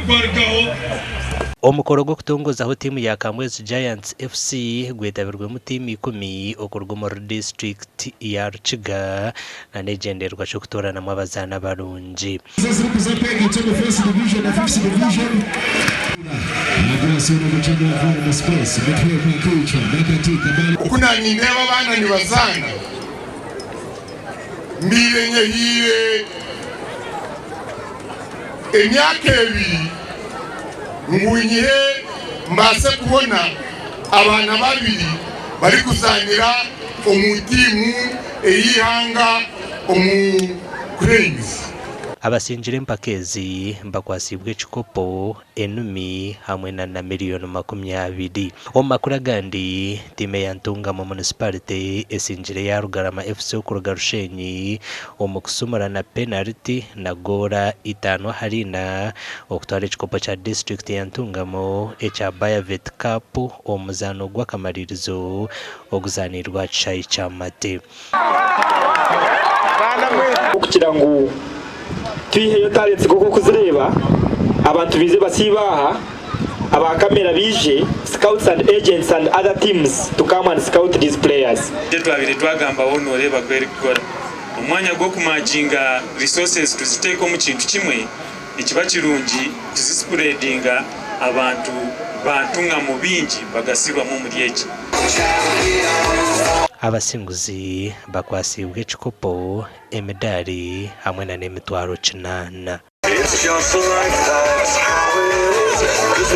Gwarugaho. Omukoro gw'okutongozaho tiimu ya Kamwezi Giants FC gwetabirwemu tiimu ikumi okuruga omuri disiturikiti ya Rukiga n'egyendererwa ky'okutooranamu abazaani abarungi. Oku nanindeeba abaana nibazaana, mbaire nyehiire emyaka ebiri ngu nyihe mbaase kubona abaana babiri barikuzaanira omu tiimu ey'eihanga omu Cranes. Abasingire empaka ezi bakwatsiibwe ekikopo enumi hamwe na na miriyoni 20. Omu makuru agandi, tiimu eya Ntungamo Munisiparite esingire eya Rugarama FC okuruga Rushenyi omu kusumura na penariti na goora itaano ahari ina okutwara ekikopo kya disiturikiti ya Ntungamo ekya Bayavet Cup omu muzaano gw'akamaririzo oguzaaniirwe aha kishaayi kya Mate. Okugira ngu twiheyo talents nk'oku orikuzireeba, abantu baije basiibe aha, aba kamera baije, scouts and agents and other teams to come and scout these players. Ente twabaire twagambaho noreeba ku erikukora. Omu mwanya gw'okumaginga resources tuziteeke omu kintu kimwe, nikiba kirungi tuzisipuredinga abantu bantungamu bingi bagasirwamu omuri eki. Abasinguzi bakwatsiibwe ekikopo, emidaari hamwe na n'emitwaro kinaana.